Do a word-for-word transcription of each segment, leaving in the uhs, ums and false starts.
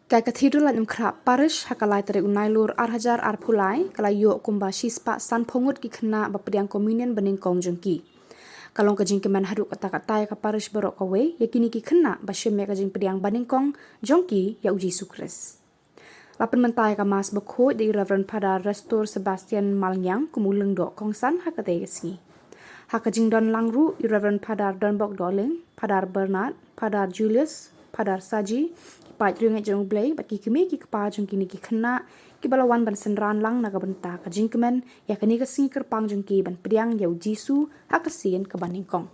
Ka Cathedral Laitumkhrah Parish ha ka lai tarik u Nailur ar hajar arphew lai ka la ïoh kumba shispah sanphew ngut ki khynnah ba pdiang communion banyngkong jong ki. Ka long ka jingkmen haduh katta katta ïa ka parish baroh kawei ïa kine ki khynnah ba shim ïa ka jingpdiang banyngkong jong ki ïa u Jisu Khrist. La pynmynta ïa ka Mass bakhuid da i Reverend Father Restor Sebastian Malngiang kum u lyngdoh kongsan ha katei ka sngi. Ha ka jingdon lang ruh i Reverend Father Donbok Dohling, Father Bernard, Father Julius, Father Saji, ki paid riewngeit jong U Blei bad ki kmie ki kpa jong kine ki khynnah kiba la wan ban synran lang na ka bynta ka jingkmen ïa kane ka sngi kyrpang jong ki ban pdiang ïa u Jisu ha ka sien kaba nyngkong.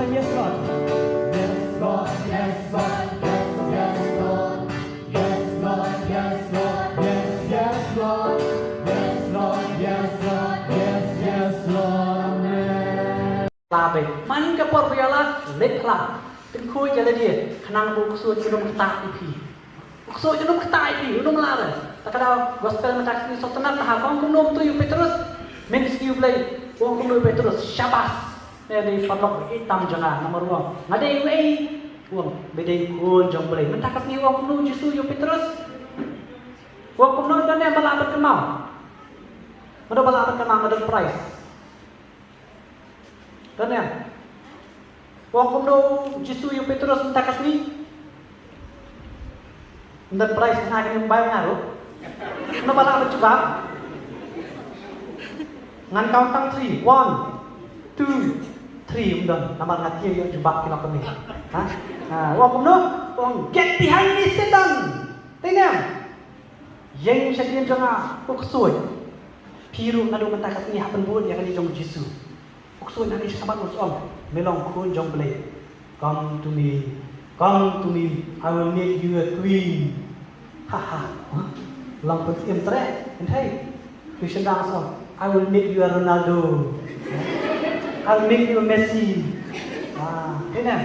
Yes, Lord. Yes, Lord. Yes, Lord. Yes, Lord. Yes, yes, Lord. Yes, yes, Lord. Yes, Lord. Yes, Lord. Yes, yes, Lord. Amen. La beit. Man ka por ba ïa la leit phla. Pynkhooid ïa lade khnang ba u ksuid un ym ktah ïa phi. U ksuid un ym ktah ïa phi, un ym lah re. Ta ka daw gospel mynta ka sngi sngewtynnat ha ka ong kumno mynta ïa u Petrus. Mynsngi U Blei, u ong kumno ïa u Petrus, shabas. Ne dei paralok i tam jong nga namar u ong nga dei uei. U ong me dei khun jong U Blei. Mynta ka sngi u ong kumno u Jisu ïa u Petrus. U ong kumno, don ne ba lah ban kynmaw? Mano ba lah ban kynmaw, nga don prize. Don ne? U ong kumno u Jisu ïa u Petrus mynta ka sngi? Ym don prize, nga kane ym bai nga ruh. Kumno ba lah ban jubab? Ngan count tang three. One, two, three, ym don. Namar nga tieng ïa jubab ki lok kane. Ha? Ha, u ong kumno? U ong, get behind me, Satan. Te ne? Ïeng sha kynjah jong nga, u ksuid. Phi ruh naduh mynta ka sngi hap pynbud ïa kane jong u Jisu. U ksuid nangne shakhmat u ong, me long khun jong U Blei. Come to me, come to me, I will make you a queen. Ha ha. Huh? Long pynsyiem treh, hynrei. Phi shynrang u ong, I will make you a Ronaldo. I will make you a Messi. Ah, kane.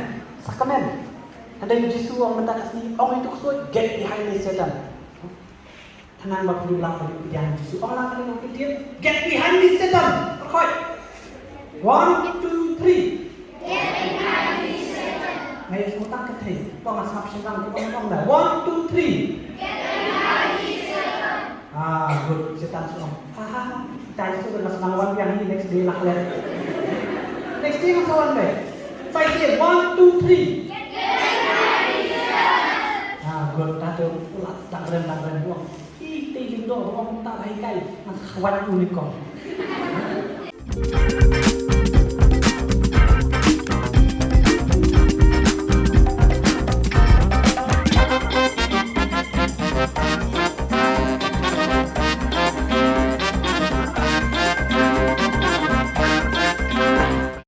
Sakramen. Hynrei u Jisu u ong mynta ka sngi, ong ïa u ksuid, get behind me, Satan. Khnang ba phi lah ban pdiang Jisu. Ong lang kane ka ktien. Get behind me, Satan. Pyrkhat. One, two, three. Nga ïohsngew tang ka thei. Ong nga sngap shynrang, ong, ong da. One, two, three. Ah, good. Satan shu ong. Ha ha ha. Dei shu, nga shu wan biang hi, next day lah leh. Next day nga shu wan leh. Sa ïa, one, two, three. Ah, good. Ta tu, u lah dang kren, dang kren, u ong. Ih, te jingdon ruh mynta la hikai, ngan sa khawat u nyngkong.